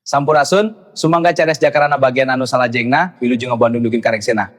Sampurasun, sumangga cares Jakarana bagian anu salajengna, wilujeng Bandung dugi ka rengsena.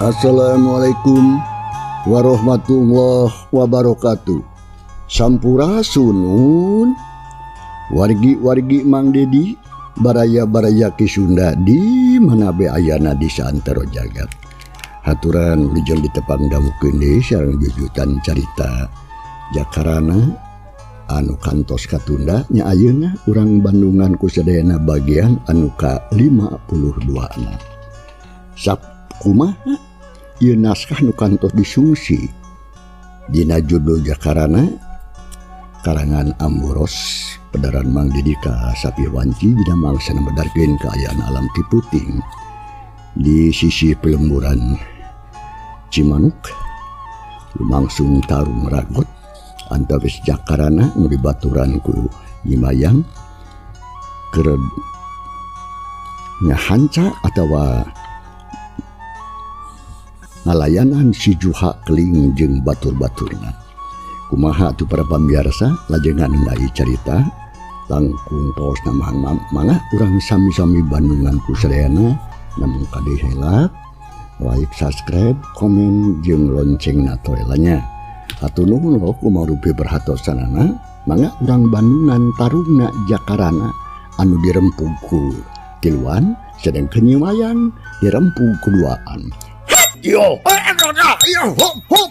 Assalamualaikum warahmatullahi wabarakatuh. Sampurasun wargi-wargi Mang Dedi, baraya-baraya Ki Sunda di mana be ayana di saantero jagat. Haturan wilujeng ditepang dangukeun deui sareng jujutan carita Jakarana anu kantos katunda nya ayeuna urang Bandungan ku sadayana bagian anu ka 52 na. Sap kumaha ieu naskah nu kantos disungsi dina judul Jakarana karangan Amboros pedaran Mang Dedi ka Sapi Wanci dina mangsa medarkeun kaayaan alam Ciputing di sisi pelemburan Cimanuk lumangsung tarung ragot antawis Jakarana nu dibaturan ku Nyimayang keur ngahanca atawa ngalayanan si Juha Keling jeung batur-baturna. Kumaha atuh para pamiarsa lajengan ndai carita langkung paosna mangga urang sami-sami Bandungan ku sadayana namun kade helat like, subscribe, komen jeung loncengna toelanya. Hatur nuhun lo kumaha rupi perhatosanana mangga urang Bandungan tarungna Jakarana anu dirempug ku tiluan sedang Nyimayang dirempug ku duaan. Yo, yo, hop, hop.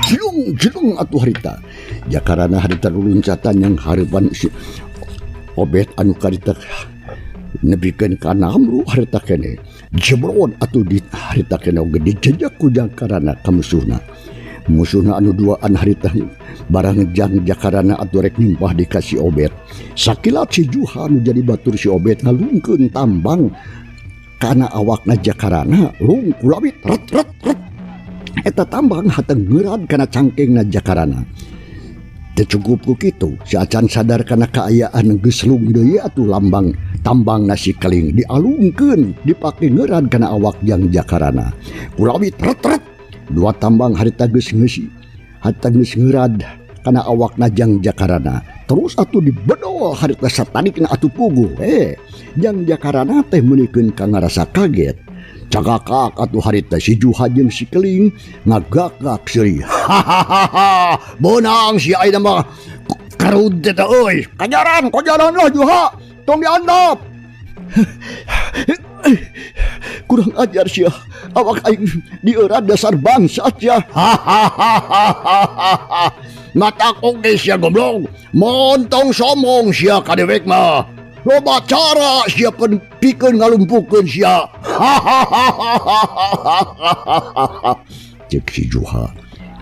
Cilung, cilung atuh harita. Jakarana harita luluncatan yang harapan si Obet anu karita nepikeun ka namru harita kene. Jebrod atuh di harita kene oge dijejak ku Jakarana ka musuhna. Musuhna anu duaan harita barang jang Jakarana atuh rek nimpah dikasih Obet. Sakilat si Juha nu jadi batur si Obet ngalungkeun tambang kana awakna Jakarana lung kulawit ret ret ret. Eta tambang hateng ngeurad kana cangkengna Jakarana. Teu cukup ku kitu, si acan sadar kana kaayaan geus lung deui atuh lambang tambang nasi keling dialungkeun dipake ngeurad kana awak jang Jakarana. Kulawit ret ret. Dua tambang harita geus ngeusi, harita geus ngeurad kana awakna jang Jakarana. Terus atuh dibedol harita satarikna atuh puguh. Jang Jakarana teh meunikeun ka ngarasa kaget. Cakakak atuh harita si Juha jeung si Keling ngagakak seuri. Hahaha, beunang si ayeuna mah karud teh euy. Kajaran, kajaran lah Juha, tong diandap. Kurang ajar sia, awak aing dieurat dasar bangsat sia. Hahaha. Mata oge sia goblok, montong sombong sia ka dewek mah. Loba cara sia pikeun ngalumpuhkeun sia. Hahaha. Cek si Juha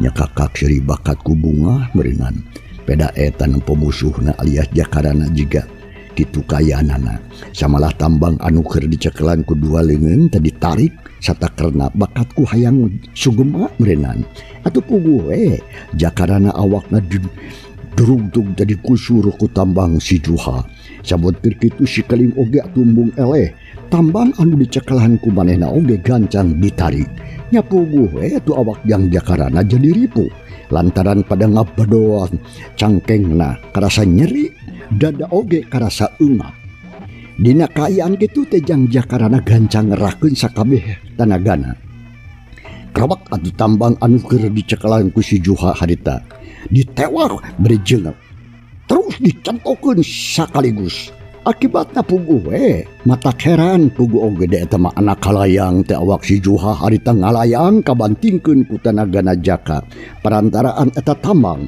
nya kakak seuri bakat ku bunga meureungan. Peda eta nempo musuhna alias Jakarana jiga kitu kayanana. Samalah tambang anu keur dicekelan ku dua leungeun teh ditarik satakerna bakatku hayang sugema meureunnan. Atuh puguh we Jakarana awakna durugtug jadi kusur ku tambang si Juha. Sabot keur kitu si Keling oge atumbung eleh. Tambang anu dicekelan ku manehna oge gancang ditarik. Nya puguh we atuh awak jang Jakarana jadi ripuh. Lantaran pada ngabadoan cangkengna karasa nyeri, dada oge karasa eungap. Dina kaayaan kitu teh jang Jakarana gancang ngerakeun sakabeh tanagana. Krabak atuh tambang anu keur dicekelan ku si Juha harita ditewak bari jeungep. Terus dicentokeun sakaligus. Akibatna puguh we matak heran puguh oge de eta mah anak kalayang teh awak si Juha harita ngalayang kabantingkeun ku tanagana Jaka. Perantaraan eta tambang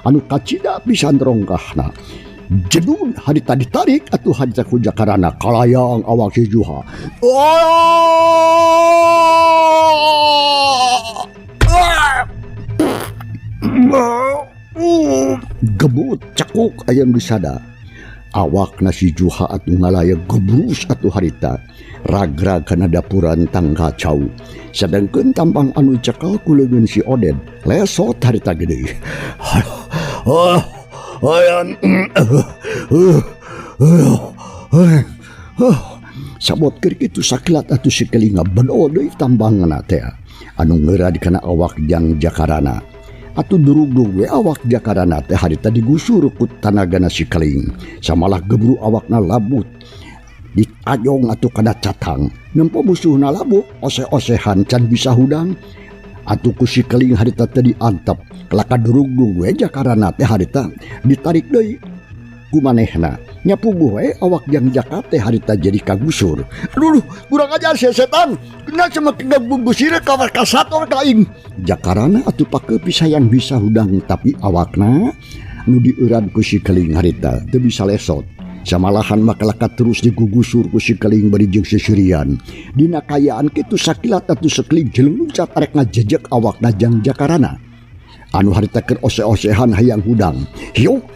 anu kacida pisan rongkahna. Jedun harita ditarik atuh harita ku Jakarana kalayang awak si Juha. Gebut cekuk aya nu disada. Awakna si Juha atuh ngalayeg gebrus atuh harita. Ragrag kana dapuran tangka cau. Sedengkeun tampang anu cekel ku leungeun si Oded lesot harita gede. Sabot keur kitu sakilat atuh si Keling ngabedo deui tambangna teh anu ngeurad kana awak jang Jakarana. Atuh durugdug we awak Jakarana teh harita digusur ku tanagana si Keling. Samalah gebru awakna labut ditajong atuh kana catang. Nempo musuhna labuh ose-osehan can bisa hudang. Atuh ku si Keling harita teh diantep. Kelaka durugdug we Jakarana teh harita ditarik deui ku manehna. Nyapuguh we awak jang Jaka teh harita jadi kagusur. Aduh, kurang ajar sia setan. Kena semakin gabung gusire ka kasator ka aing. Jakarana atuh pakeupi sayang bisa hudang tapi awakna nu dieuran ku si Keling harita teu bisa lesot. Samalahan makalaka terus digugusur ku si Keling bari jeung seserian. Dina kayaan kitu sakilat atuh sekeling jeleng luncat arek ngajejek awakna jang Jakarana. Anu harita keur ose-osehan hayang hudang. Hiuk.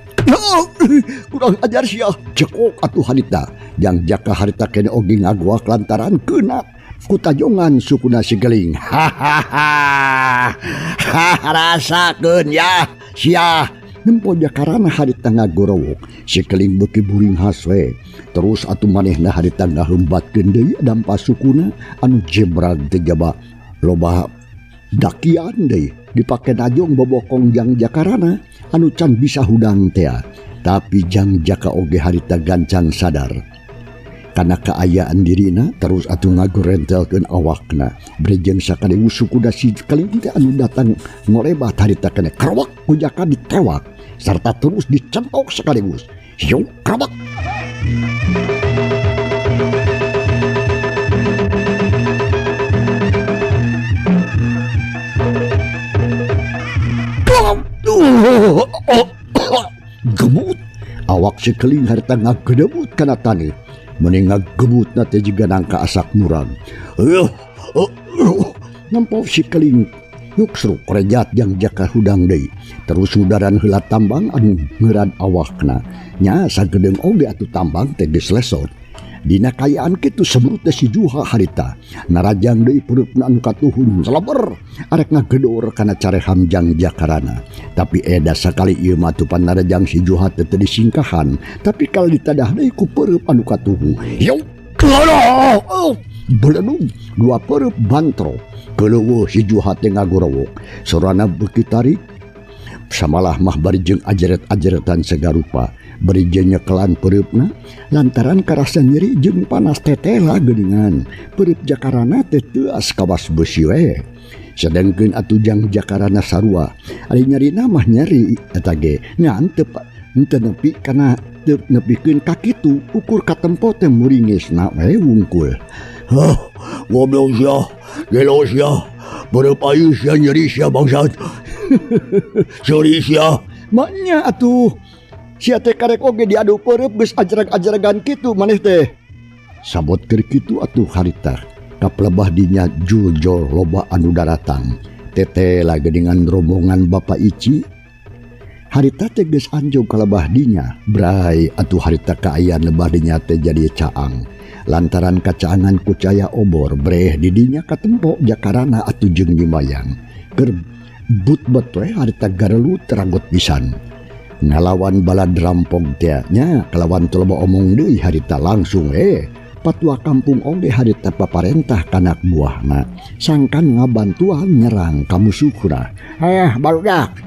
Kurang ajar sia. Cekok atuh harita. Jang Jaka harita kene oge ngaguak lantaran kena kutajongan sukuna si Keling. Hahaha. Rasakeun ya sia. Nempo Jakarana harita ngagorowok. Si Keling beuki buringhas we. Terus atuh manehna harita ngahembatkeun deui dampa sukuna anu jebrag teh jaba loba dakian deui dipake najong bobokong jang Jakarana anu can bisa hudang tea. Tapi jang Jaka oge harita gancang sadar kana kaayaan dirina terus atuh ngagorentelkeun awakna. Brejeng sakali suku si Keling teh anu datang ngorebat harita kene krowak ku Jaka ditewak serta terus dicentok sekaligus. Hiu krowak. Gebut awak si Keling harita ngagedebut kana taneuh. Meni ngagebutna teh jiga nangka asak murang. Nempo si Keling yuksruk rejat jang Jaka hudang deui. Terus udaran heula tambang anu ngeuran awakna. Nya sagedeung oge atuh tambang teh geus lesot. Dina kayaan kitu sebrut teh si Juha harita. Narajang deui pereupna anu katuhun seleber arek ngagedor kana careham jang Jakarana. Tapi eda sakali ieu mah tupan narajang si Juha teh teu disingkahan, tapi kal ditadah deui ku pereup anu katuhu. Yuk, beledug dua pereup bantro. Keuleueuh si Juha teh ngagorowok. Sorana beuki tarik. Samalah mah bari jeung ajeret-ajeretan sagarupa. Bari jeung nyekelan pereupna lantaran karasa nyeri jeung panas tetela geuningan. Pereup Jakarana teh teuas kawas beusi we. Sedengkeun atuh jang Jakarana sarua. Ari nyerina mah nyeri eta ge. Ngan teu nepi kana teu nepikeun ka kitu ukur katempo teh muringisna we wungkul. Hah, goblok sia, gelo sia, pereup ayu sia nyeri sia bangsat. Sorry sia. Maknya atuh sia teh karek oge diadu pereup geus ajrag-ajragan kitu maneh teh. Sabot keur kitu atuh harita kaplebah dinya juljol loba anu daratang. Teteh lagi dengan rombongan Bapak Ici. Harita teh geus anjog kalebah dinya. Bray atuh harita kaayaan lebah dinya teh jadi caang. Lantaran kacaangan ku caya obor breh di dinya katempo Jakarana atuh jeung Nyimayang. Keur but-bet we harita garelut teragot pisan. Ngalawan balad rampog teh nya kalawan teu loba omong deui harita langsung we. Patua kampung oge harita paparentah kanak buahna sangkan ngabantuan nyerang ka musuhna. Barudak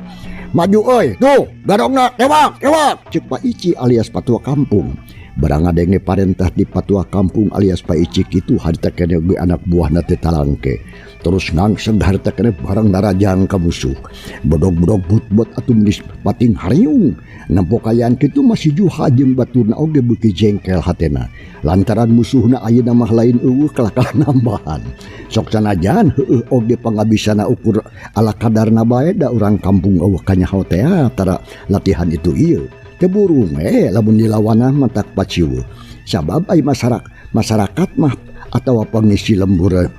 maju euy tuh garongna tewak tewak ceuk Pak Ici alias patua kampung. Barang ngadenge parentah di patua kampung alias Pak Ici kitu harita kene ge anak buahna teh talangke. Terus ngangseg harita kene barang narajang ka musuh. Bodog-bodog but-but atuh menis pating hariung. Nempo kayaan kitu masih Juha jeung baturna oge beuki jengkel hatena. Lantaran musuhna ayeuna mah lain eueuh kalakah nambahan. Sok sanajan heueuh oge pangabisana ukur ala kadarna bae da urang kampung eueuh kanyaho teh tara latihan itu ieu. Teu burung lamun dilawanah mah tak paciweuh. Sabab ai masyarakat mah atawa pangisi lembur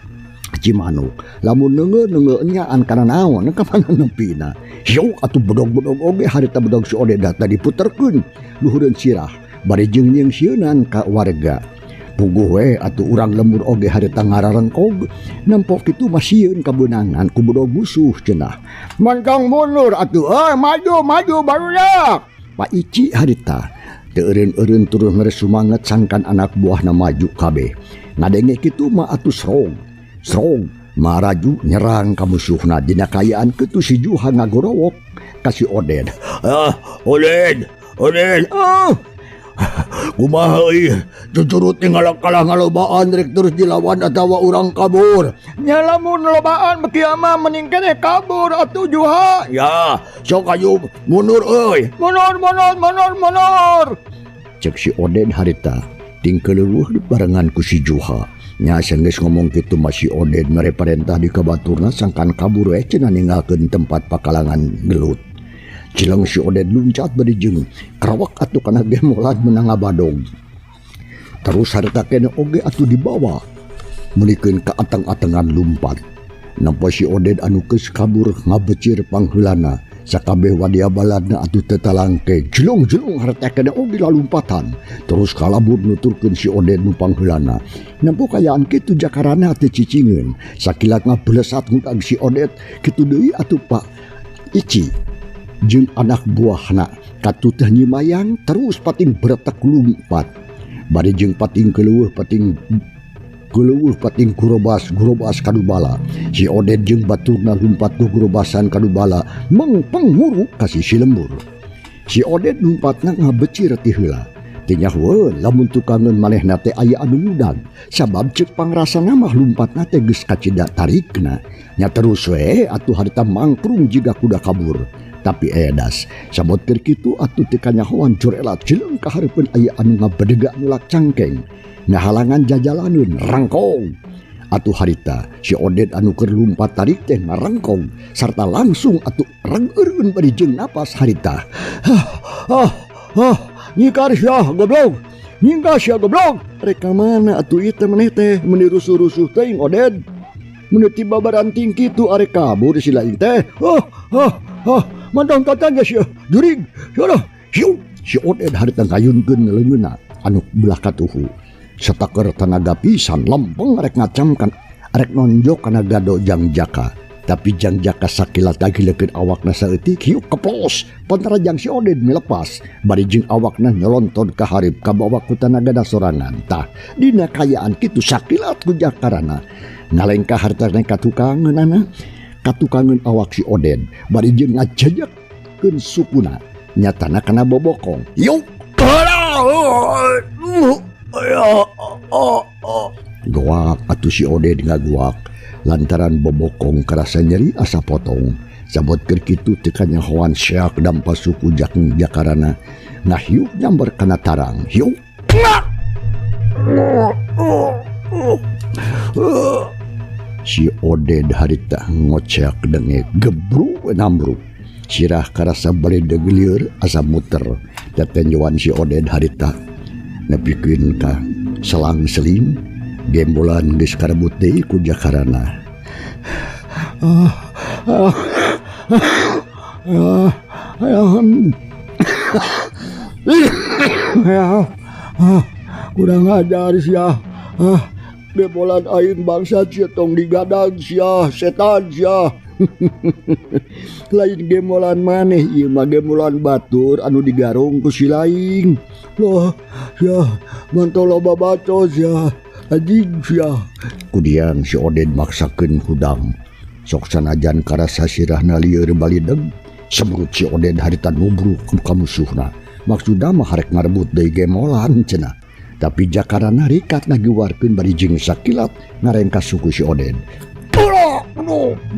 Cimanuk lamun neungeun-neungeun nyaan kana naon ka mana nempina. Hiuk atuh bedog-bedog oge harita bedog si Oded data diputerkeun luhureun sirah bari jeung nyieun-sieunan ka warga. Puguh we atuh urang lembur oge harita ngararengkog nempo kitu mah sieun kabeunangan ku bedog musuh cenah. Mantong mundur atuh euy maju maju barudak. Pak Ici harita teu eureun-eureun turun mere sumanget sangkan anak buahna maju kabeh. Ngadenge kitu mah atuh srog srog maraju nyerang ka musuhna dina kaayaan kitu si Juha ngagorowok ka si Oded. Ah Oded Oded ah kumaha euy cucurut kalah ngalobaan rek terus dilawan atawa urang kabur. Nya lamun lobaan beki ama mending keneh kabur atuh Juha. Ya sok ayu mundur euy. Mundur mundur mundur mundur. Cek si Oded harita tingkeleuweuh dibarengan ku si Juha. Nya geus ngomong kitu mah si Oded mere parentah di kabaturna sangkan kabur we cenah ninggalkeun tempat pakalangan gelut. Cileng si Oded luncat bari jeung kerawak atuh kana gemolan menang ngabadog. Terus harita keneh oge atuh dibawa meulikeun ka ateng-atengan lumpat. Nampa si Oded anu geus kabur ngabecir pangheulana sakabeh wadia baladna atuh teu talangke. Jelung-jelung harita keneh oge lalumpatan. Terus kalabur nuturkeun si Oded nu pangheulana. Nempo kaayaan kitu jakarana teu cicingeun. Sakilat ngablesat ngudag si Oded kitu deui atuh Pak Ici jeung anak buahna katuteh nyimayang terus pating beretek lumpat. Bari jeung pating keleuweuh pating gurobas gurobas kadubala. Si Oded jeung baturna lumpat ku gurobasan kadubala mengpeng muruk ka sisi lembur. Si Oded lumpatna ngabecir ti heula. Teu nyahoeun lamun tukangeun manehna teh aya anu ngudag sabab ceuk pangrasana mah lumpatna teh geus kacida tarikna. Nya terus we atuh harita mangkrung jiga kuda kabur. Tapi edas sabot keur kitu atuh teu kanyahoan jurelat cileung ka hareupeun aya anu ngabedega nulak cangkeng ngahalangan jajalaneun rangkong. Atuh harita si Oded anu keur lumpat tarik teh ngarangkong sarta langsung atuh rengeureun bari jeung napas harita. Hah ah ah nyikar sia goblok nyingkar sia goblok. Rek ka mana atuh ieu teh maneh teh meuni rusuh-rusuh teuing Oded. Meuni tiba baranting kitu arek kabur si lain teh. Ah ah ah mantang katanya sia jurig sia hiu. Si Oded harita ngayunkeun leungeunna anu belah katuhu. Sataker tanaga pisan lempeng rek ngacamkan rek nonjok kana gado Jang Jaka. Tapi Jang Jaka sakilat kagilekeun awakna saeutik hiu keplos pantara jang si Oded milepas bari jeung awakna nyolonton ka hareup kabawa ku tanaga sorangan. Tah dina kaayaan kitu sakilat ku jakarana ngalengkah hartana katukangeunana katukangeun awak si Oded bari jeung ngajejekeun sukuna nyatana kana bobokong. Yuk goak atuh si Oded ngaguak lantaran bobokong karasa nyeri asa potong. Sabot keur kitu teu kanyahoan seak dampa suku jakarana ngahiuk nyamber kana tarang. Hiuk si Oded harita ngocek denge gebru nambruk. Sirah karasa baledeg lieur asa muter. Tetenjoan si Oded harita nepikeun ka selang-seling gembolan geus karebut deui ku jakarana. Ah ah ah ah kurang ajar sia. Ah gembolan aing bangsa sia tong digadang sia setan sia. Lain gembolan maneh ieu mah gembolan batur anu digarung ku si laing. Loh sia mantol loba bacot sia anjing sia. Kudiang si Oded maksakeun hudang. Sok sanajan karasa sirahna lieur balideg sebrut si Oded harita nubruk ka musuhna. Maksudna mah harek ngarebut deui gemolan cenah. Tapi jakarana rikat ngagiwarkeun bari jeung sakilat ngarengkas suku si Oded.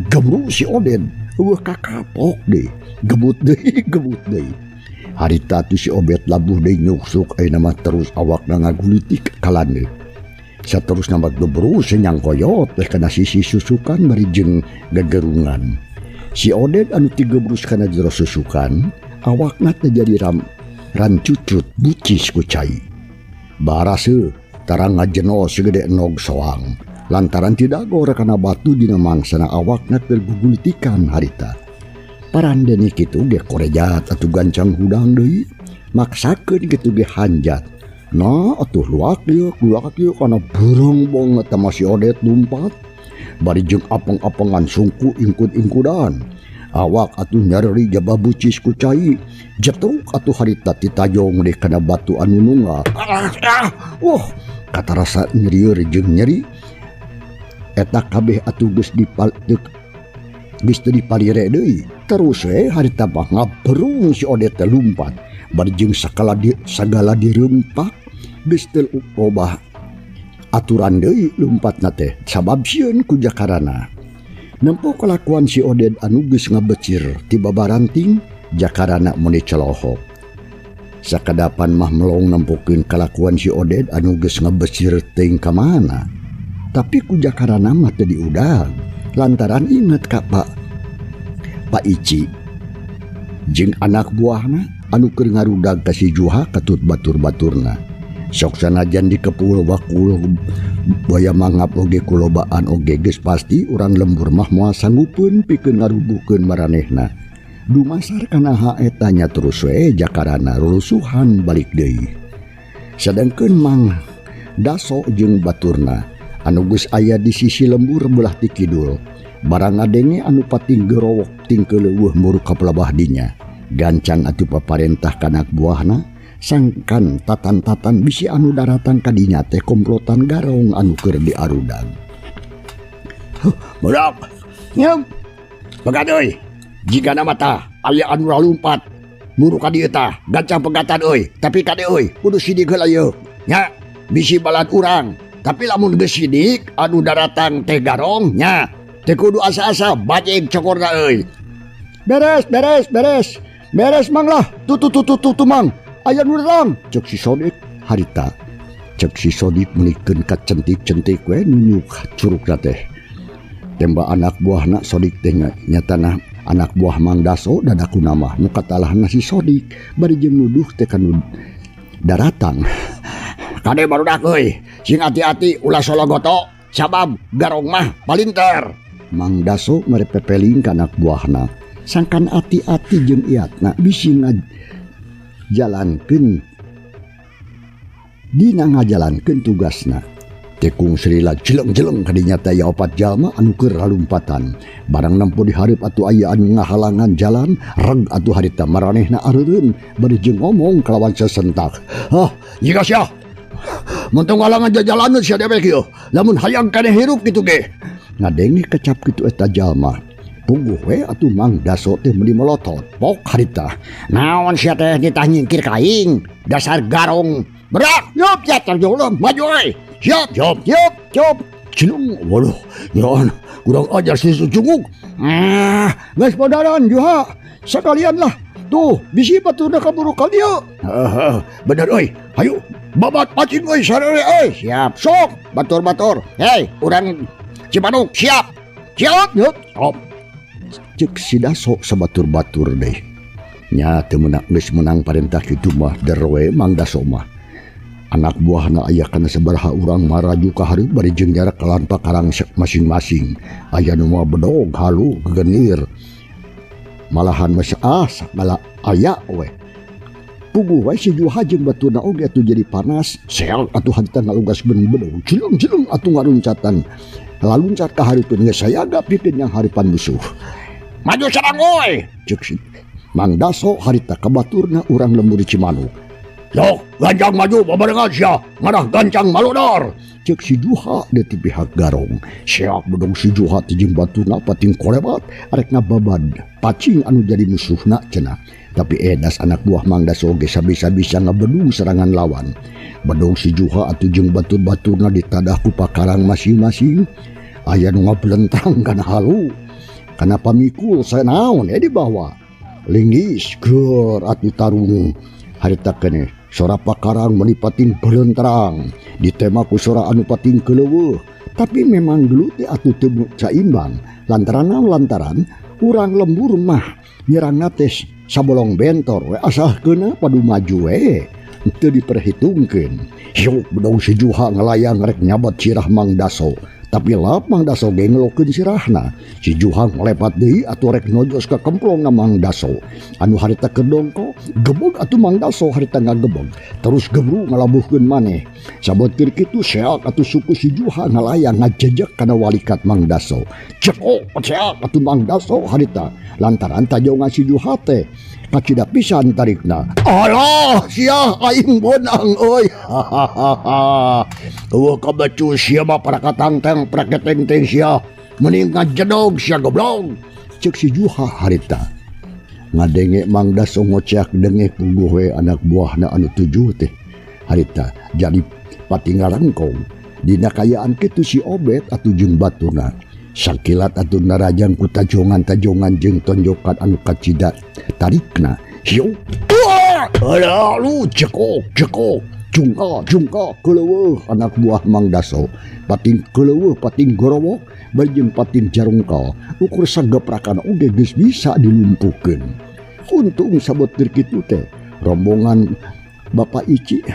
Gebru si Oded eueuh kakapok deui gebut deui gebut deui. Harita tu si Obed labuh deui nyuksuk ayeuna mah terus awakna ngagulitik kalandeuk. Saterusna mah gebru senyang koyot teh kana sisi susukan bari jeung gegerungan. Si Oded anu tigebrus kana jero susukan awakna teh jadi rancucut bucis ku cai. Baraseuh tarang ngajeno segede enog soang. Lantaran tidagor kana batu dina mangsana awakna keur gugulitikan harita. Parandene kitu ge korejat atuh gancang hudang deui, maksakeun kitu ge hanjat. Nah atuh luak ieu kana beurang banget tah si Odet lumpat. Bari jeung apeng-apengan sungku ingkud-ingkudan. Awak atuh nyareri jaba bucis ku cai. Jetruk atuh harita titajong deh kana batu anu nunggal. Wah, katarasa nyerieur jeung nyeri. Eta kabeh atuh geus geus teu dipalire deui. Terus we harita mah ngaberung si Odet teh lumpat. Bari jeung sagala dirempak geus teu robah aturan deui lumpatna teh sabab sieun ku jakarana. Nempo kalakuan si Oded anu geus ngabecir ti babaranting jakarana meuni celohok. Sakadapan mah melong nempokeun kalakuan si Oded anu geus ngabecir teuing ka mana. Tapi ku jakarana mah teu diudag lantaran inget ka Pak Ici jeung anak buahna anu keur ngarudag ka si Juha katut batur-baturna. Sok sanajan dikepul wakul boya mangap oge kulobaan oge geus pasti urang lembur mah moal sanggupeun pikeun ngarubuhkeun maranehna. Dumasar kana eta nya terus we jakarana rulusuhan balik deui. Sadengkeun Mang Daso jeung baturna anu geus aya di sisi lembur belah ti kidul. Barang ngadenge anu pating gerowok tingkeleuweuh muruk ka pelabah dinya. Gancang atuh paparentah ka anak buahna sangkan tatan-tatan bisi anu daratan kadinya teh komplotan garong anu keur diarudag. Budak, nyam, pegat euy. Jigana mata aya anu lalumpat muru ka dieu tah, gancang pegatan euy. Tapi kade euy, kudu sidik heula ieu. Nya, bisi balad urang. Tapi lamun geus sidik anu daratan teh garong nya, teh kudu asa-asa bajeg cokorna euy. Beres, beres, beres. Beres mang lah. Tuh tuh tuh tuh tuh, tuh mang. Aya nu datang. Cek si Sodik harita. Cek si Sodik meunikeun ka centik-centik we nunjuk curugna teh. Temba anak buahna Sodik teh nyatana anak buah Mang Daso dadakuna mah nu katalahna si Sodik bari jeung nuduh teh kanu daratang. Kade barudak euy, sing hati-hati ulah sologoto sabab garong mah palinter. Mang Daso mere pepeling ka anak buahna. Sangkan ati-ati jeung iatna bisi ngajalankeun dina ngajalankeun tugasna. Tekung Srila jeleng-jeleng kadinya teh aya opat jalma anu keur lalumpatan. Barang nempo di hareup atuh aya anu ngahalangan jalan, reg atuh harita maranehna areureun bari jeung ngomong kalawan sesentak. Hah, jiga sia. Mun teu ngalangan jajalaneun sia dewek ieu. Lamun hayang keneh hirup kitu ge. Ngadenge kecap kitu eta jalma. Puguh we atuh Mang Daso teh meuni melotot. Pok harita. Naon sia teh nitah nyingkir ka aing? Dasar garong. Berak, yup, ya terjulung, maju euy. Siap, siap, siap, siap. Cilung, waduh, nyaon, kurang ajar si Sucunguk. Ah, geus podaran Juha. Sekalian lah. Tuh, bisi baturna kaburu ka dieu. Heeh, bener euy. Hayu, babat pacing euy sarere euy. Siap, sok, batur-batur. Hei, urang Cimanuk siap. Siap, yup, siap. Cek si Daso sabatur-batur deh. Nya teu meunang geus meunang parentah kitu mah derwe Mang Daso mah. Anak buahna aya kana sabaraha urang maraju ka hareup bari jeung jarak kalan pakarang masing-masing. Aya nu mawa bedog halu gegenir. Malahan mah sagala aya we. Puguh we si Juha jeung baturna oge atuh jadi panas. Seal atuh harita ngalugas bedog. Jeleng-jeleng atuh ngaruncatan. Laluncat ka hareupeun geus sayaga pikeun yang hareupan musuh. Maju serang euy. Ceuk si Mang Daso harita ka baturna urang lembur Cimanuk. Yok, gancang maju babarengan sia, ngarah gancang malodor. Ceuk si Juha di pihak garong. Siak bedong si Juha ti jeung baturna pating kolebat arek ngababad pacing anu jadi musuhna cenah. Tapi edas anak buah Mang Daso ge sabisa-bisa ngabedung serangan lawan. Bedong si Juha atuh jeung batur-baturna ditadah ku pakarang masing-masing. Aya nu ngablentang kana halu. Kana pamikul sanaon dibawa. Linggis geur atuh tarung. Harita keneh sora pakarang menipating belentrang. Ditema ku sora anu pating keleuweuh. Tapi memang gelut teh atuh teu saimbang. Lantaran naon? Lantaran urang lembur mah nyerangna teh sabolong bentor we asal keuna padu maju we. Teu diperhitungkeun. Hiuk bedong si Juha ngalayang rek nyabat sirah Mang Daso. Tapi lap Mang Daso ge ngelokeun sirahna. Si Juha ngalepat deui atuh rek nojos ka kemplongna Mang Daso. Anu harita keur dongko, gebog atuh Mang Daso harita ngagebog. Terus gebru ngalabuhkeun maneh. Sabot keur kitu seak atuh suku si Juha ngalayang ngajejek kana walikat Mang Daso. Cekok seak atuh Mang Daso harita lantaran tajongan si Juha teh kacida pisan tarikna. Alah sia aing bonang euy. Hahaha. Eueuh kabecus sia mah parakatang praketeng sia. Mending ngajedog sia goblok. Ceuk si Juha harita. Ngadenge Mang Daso ngoceak denge puguh we anak buahna anu tujuh teh harita jadi patinggal rengkong. Dina kayaan kitu si Obet atuh jeung baturna. Sakilat atuh narajang ku tajongan-tajongan jeung tonjokan anu kacida tarikna. Hiu. Alah lu cekok cekok jungka jungka keuleueuh anak buah Mang Daso. Pating keuleueuh pating gorowok bari jeung pating jarungkal. Ukur sageprakan oge geus bisa dilumpuhkeun. Untung sabot keur kitu teh rombongan Bapak Ici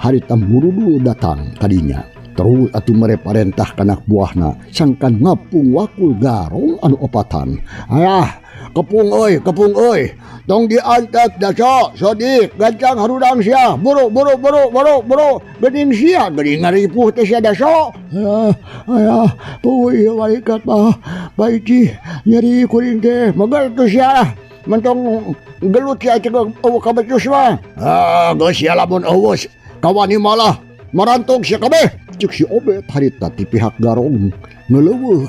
harita murudul datang kadinya. Terus atuh mere parentah ka anak buahna sangkan ngapung wakul garong anu opatan. Ayah, kepung euy, kepung euy. Tong diantek Daso, Sodik, gancang harudang sia. Buru buru buru buru buru. Geuning sia, geuning ngaripuh teh sia Daso. Ayah, ayah, puguh ieu walikat mah. Pak Ici nyeri kuring teh, megel tuh sia. Mentong gelut sia cek eueuh kabecus mah. Ah, geus sia lamun eueuh kawani malah marantog sia kabeh. Ceuk si Obet harita ti pihak garong ngeleuweuh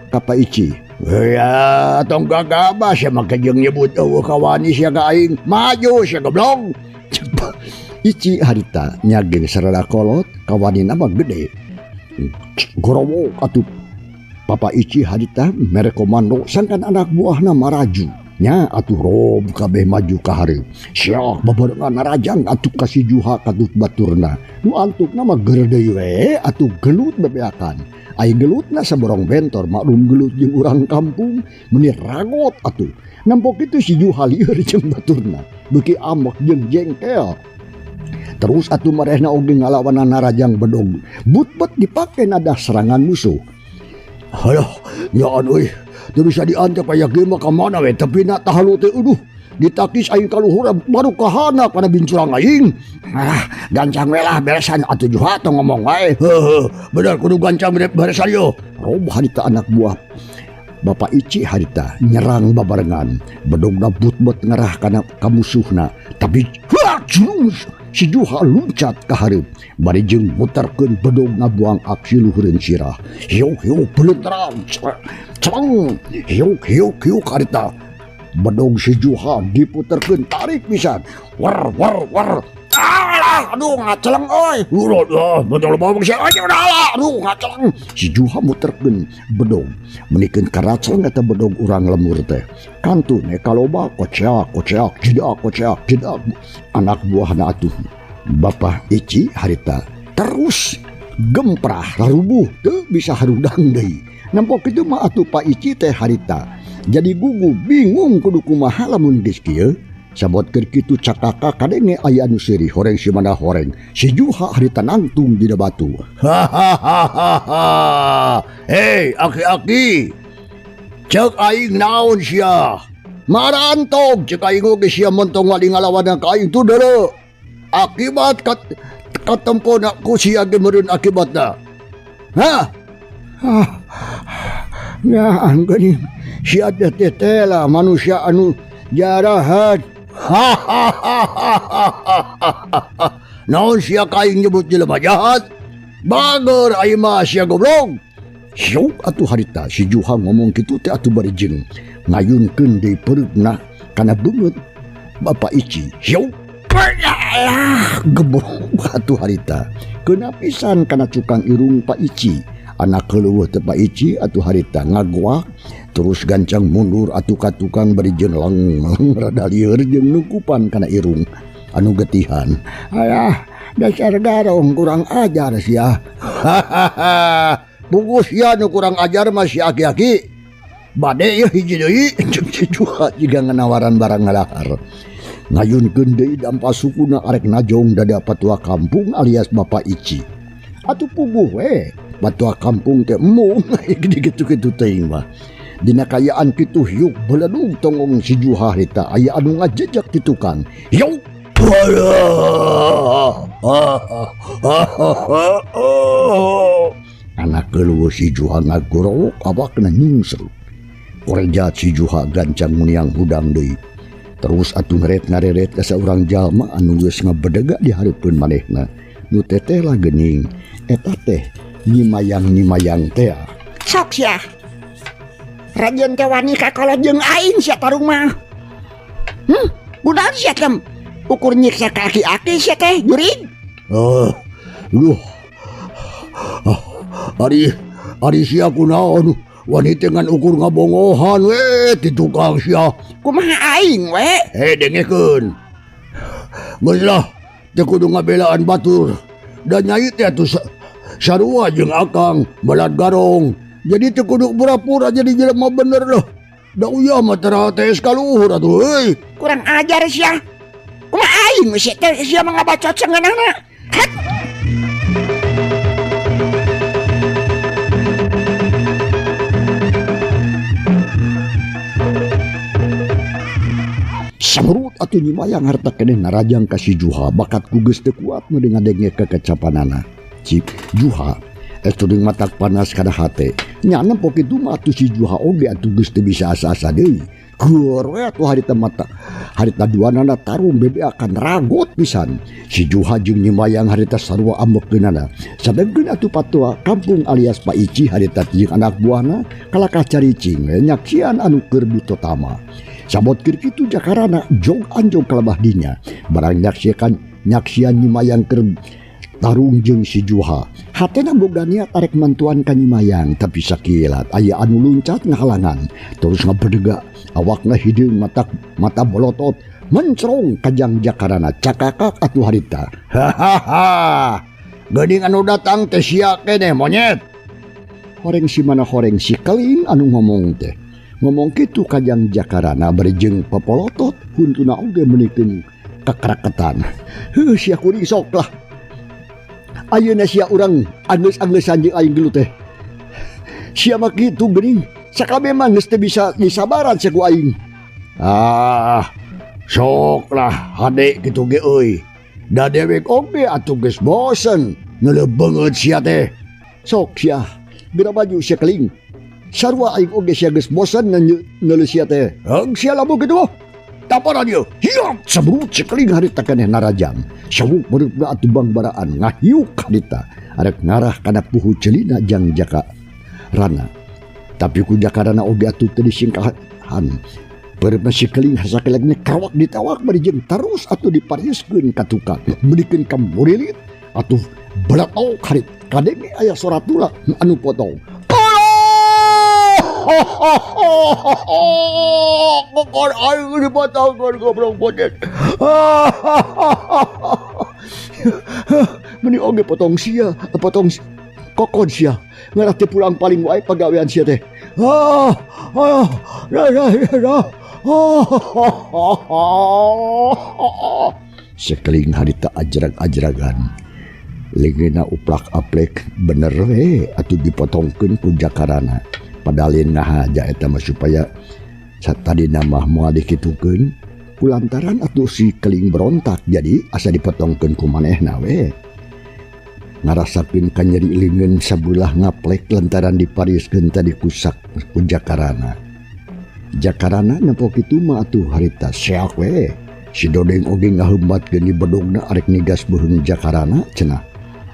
ka Pak Ici. Ya, tong gagabah sia mah jeung nyebut eueuh kawani sia ka aing. Maju sia goblok. Ceuk Pak Ici harita nyageng sarada kolot kawanina mah gede. Gorowok atuh Papa Ici harita mere komando sangkan anak buahna maraju. Nya atuh rob kabeh maju ka hareup. Siak babarengan narajang atuh ka si Juha katut baturna. Nu antukna mah geureuy we atuh gelut bebeakan. Ai gelutna saborong bentor maklum gelut jeung urang kampung meuni ragot atuh. Nampok kitu si Juha lieur jeung baturna. Beuki ambek jeung jengkel. Terus atuh marehna oge ngalawanan narajang bedog. But-but dipake nada serangan musuh. Aduh, nyaan euy. Teu bisa diantep aya ge mah ka mana we tapi na tahalu teh aduh ditakis aing kaluhur baru kahana kana bincurang aing. Ah, gancang we lah beresan atuh Juha tong ngomong wae. Heuh, bener kudu gancang beresan yo. Rob harita anak buah Bapak Ici harita nyerang babarengan. Bedogna but-but ngerah kana ka musuhna. Tapi huak jurus si Juha luncat ka hareup bari jeung muterkeun bedog ngabuang aksi luhureun sirah. Hiuk hiuk belenterang celeng hiuk hiuk hiuk harita. Bedog si Juha diputerkeun tarik pisan. War war war. Alah, aduh ngaceleng euy. Udah, bedog bawang sia aja udah lah. Aduh ngaceleng. Si Juha muterkeun bedog menikeun karaceleng eta bedog urang lemur teh. Kantun kaloba koceak koceak jedak koceak jedak anak buahna atuh. Bapak Ici harita terus gemprah rarubuh teu bisa harudang deui. Nampok kitu mah atuh Pak Ici teh harita jadi gugup bingung kudu kumaha lamun geus kieu. Sabot keur kitu cakaka kadenge aya anu seuri horeng si mana horeng. Si Juha harita nangtung dina batu. Hahaha. Hei aki-aki. Ceuk aing naon sia? Marantog ceuk aing oge sia mentong wali ngalawan ka aing tu deuleu. Akibat katempona ku sia ge meureun akibatna. Hah? Ah. Nya geuning sia teh teh lah manusia anu jarahat. Hahaha. Naon sia ka aing nyebut jelema jahat? Bager aing mah sia goblok. Syuk atuh harita si Juha ngomong kitu teh atuh bari jeung ngayunkeun deui pereupna kana beungeut Bapak Ici. Syuk. Gebrok atuh harita. Keuna pisan kana cukang irung Pak Ici. Anak keuleueuh teh Pak Ici atuh harita ngagoak terus gancang mundur atuh ka tukang bari jeung leng rada lieur jeung nukupan kana irung anu getihan. Ayah, dasar garong kurang ajar sia. Hahaha. Puguh sia nu kurang ajar mah si aki-aki. Bade ieu hiji deui ceuk si Juha jiga nganawaran barang ngalahar. Ngayunkeun deui dampa sukuna arek najong dada patua kampung alias Bapak Ici. Atuh puguh we. Patua kampung teh embung gitu-gitu teuing mah. Dina kayaan kitu hiuk beledug tongong si Juha harita aya anu ngajejak ti tukang. Hiuk. Anak keluar si Juha ngagorowok awakna nyungsel. Korejat si Juha gancang muniang hudang deui. Terus atuh ngeret-ngareret ka saurang jalma anu geus ngabedega di hareupeun manehna. Nu teteh lah geuning eta teh nyimayang-nyimayang teh. Sok sia. Rajen teh wani ka kolot jeung aing sia tarung mah. Kunaon sia tem? Ukur nyiksa ka aki-aki sia teh jurig. Oh, duh. Ari ari sia kunaon? Wani teh ngan ukur ngabongohan we ti tukang sia. Kumaha aing we? Dengekeun. Geus lah, teu kudu ngabelaan batur. Da nyai teh atuh sarua jeung akang balad garong. Jadi teu kudu pura-pura jadi jelema bener lah. Da uyah mah tara tes kaluhur atuh euy. Kurang ajar sia. Kumaha aing we sia teh sia mah ngabacot sangeunahna. Hat. Samrut atuh nyimayang harta keneh narajang ka si Juha bakat ku geus teu kuat nu ngadenge kekecapanana. Cik Juha estu deung matak panas kana hate. Nya nempo kitu mah atuh si Juha oge atuh geus teu bisa asa-asa deui. Keur we atuh harita mata harita duanana tarung bebeakan ragot pisan. Si Juha jeung nyimayang harita sarua ambekeunana. Sadengkeun atuh patua kampung alias Pak Ici harita jeung anak buahna kalakah caricing we nyaksian anu keur ditotama. Sabot keur kitu jakarana jog anjog kalabah dinya barang nyaksian nyimayang keur tarung jeung si Juha. Hatena boga niat arek mantuan ka nyimayang tapi sakilat aya anu luncat ngahalangan terus ngabedega awakna hideung mata bolotot mencrong kajang jakarana cakakak atuh harita. Hahaha, geuning anu datang teh sia keneh monyet. Horeng si mana horeng si keling anu ngomong teh. Ngomong kitu kajang jakarana bari jeung popolotot huntuna oge meunikeun kekeraketan. Heuh sia kuring sok lah. Ayeuna sia urang anggeus-anggeus jeung aing gelut teh. Sia mah kitu geuning, sakabeh mah geus teu bisa disabaran sia ku aing. Ah, sok lah hade kitu ge euy. Da dewek oge atuh geus bosen ngeuleuh beungeut sia teh. Sok sia, geura maju sia keling. Sarua aing oge sia geus bosen ngeuleuh sia teh. Heung sia lamun kitu mah. Taparan ieu. Hiap sabrut sekeling harita keneh narajang. Sawuk beureup atuh bangbaraan ngahiuk harita. Arek ngarah kana puhu celina jang jaka rana. Tapi ku jakarana oge atuh teu disingkahan. Beureupna si keling sakelekna kawak ditawak bari jeung terus atuh dipariuskeun ka tukang. Meulikeun ka murilit atuh beletok harit. Kadenge aya sora tula anu potong. Kokor aing dipotongkeun goblok monyet. Meni oge potong sia, potong kokon sia. Ngarah teh pulang paling wae pagawean sia teh. Ah, ah, nah, nah, nah. Sekeling harita ajrag-ajragan. Leungeunna uplak-aplek bener we atuh dipotongkeun ku jakarana. Padalin ngahaja eta mah supaya satadina mah moal dikitukeun kulantaran atuh si keling berontak jadi asa dipotongkeun ku manehna we. Ngarasakeun kanyeri leungeun sabulah ngaplek lantaran dipariuskeun tadi ku ku jakarana. Jakarana nempo kitu mah atuh harita seak we. Si Dodeng oge ngahembatkeun di bedogna arek nigas beuheung jakarana cenah.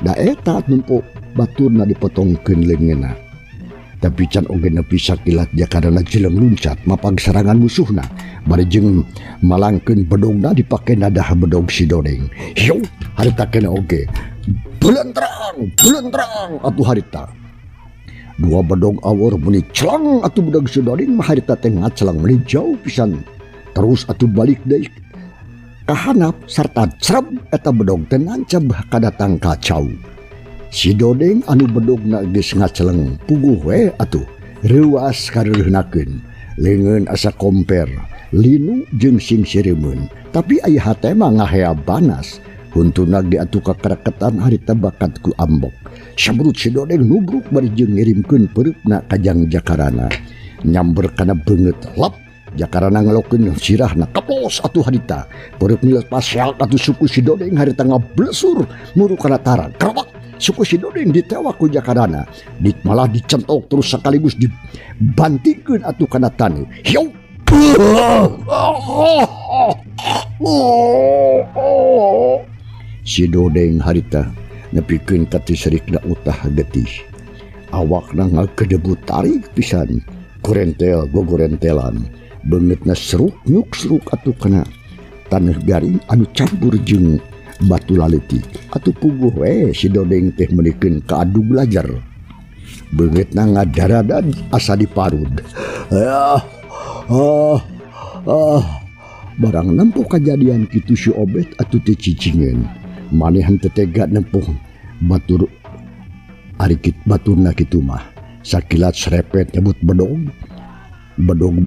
Da eta nempo baturna dipotongkeun leungeunna. Tapi can oge nepi sakilat jakarana jeleng luncat mapag serangan musuhna bari jeung malangkeun bedogna dipake nadah bedog si Dodeng. Hiu harita kena oge belentrang belentrang atuh harita. Dua bedog awor meni celang atuh bedog si Dodeng mah harita teh ngacelang meni jauh pisan. Terus atuh balik deui kahanap sarta creb eta bedog teh nancab kadatang kacau. Si Dodeng anu bedogna geus ngaceleng puguh we atuh reuas kareuhnakeun leungeun asa komper linu jeung sing sireumeun tapi aya hate mah ngahea banas Huntuna ge atuh kakereketan harita bakat ku ambek. Sabrut si Dodeng nubruk bari jeung ngirimkeun pereupna ka Jang Jakarana. Nyamber kana beungeut lap Jakarana ngelokeun sirahna keplos atuh harita. Pereup lepas sial atuh suku si Dodeng harita ngablesur muru kana tarang. Kerewak suku si Dodeng ditewak ku Jakarana. Malah dicentok terus sekaligus dibantingkeun atuh kana taneuh. Hiu. Si Dodeng harita nepikeun ka tiserikna utah getih. Awakna ngagedebut tarik pisan. Gorentel gogorentelan. Beungeutna seruk nyuk seruk atuh kana taneuh garing anu campur jeung batu laleutik. Atuh puguh we si Dodeng teh meunikeun ka adu belajar. Beungeutna ngadaradan asa diparud. Barang nempuh kajadian kitu si Obet atuh teh cicingeun. Maneh henteu tega nempuh batur ari baturna kitu mah. Sakilat serepet nyebut bedog. Bedog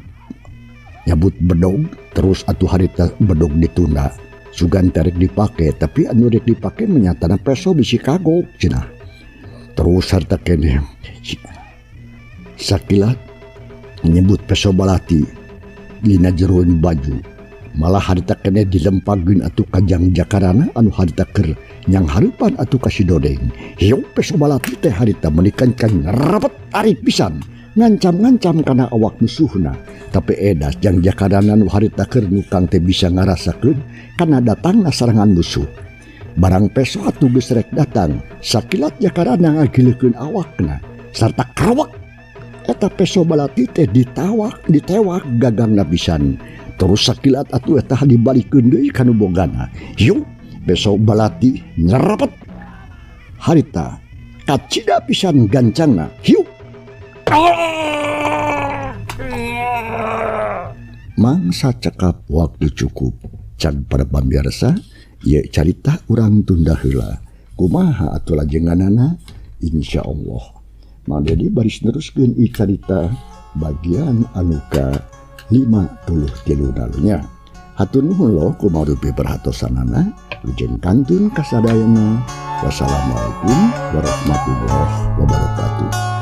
nyebut bedog terus atuh harita bedog ditunda. Sugan tarik dipake tapi anu rek dipake menyatana peso bisi kagok cenah. Terus harta keneh sakilat nyebut peso balati dina jeroan baju. Malah harita keneh dilempageun atuh ka Jang Jakarana anu harita keur nyang hareupan atuh ka si Dodeng. Hiu peso balati teh harita meunikan kan ngerepet tarik pisan. Ngancam-ngancam kana awak musuhna. Tapi edas Jang Jakarana nu harita keur nukang teh bisa ngarasakeun kana datangna serangan musuh. Barang peso atuh geus rek datang, sakilat Jakarana ngagileukeun awakna sarta krewek. Eta peso balati teh ditewak gagangna pisan. Terus sakilat atuh eta dibalikeun deui ka nu bogana. Hiu peso balati nyerepet. Harita kacida pisan gancangna. Hiu. Mangsa cekap waktu cukup. Can para pamirsa, ieu carita urang tunda heula. Kumaha atuh lajenganana? Insyaallah. Mang Dedi baris neruskeun ieu carita bagian anu ka 53 dalunya. Hatur nuhun loh kumarupi perhatosanana. Wilujeng kantun kasadayana. Wassalamualaikum warahmatullahi wabarakatuh.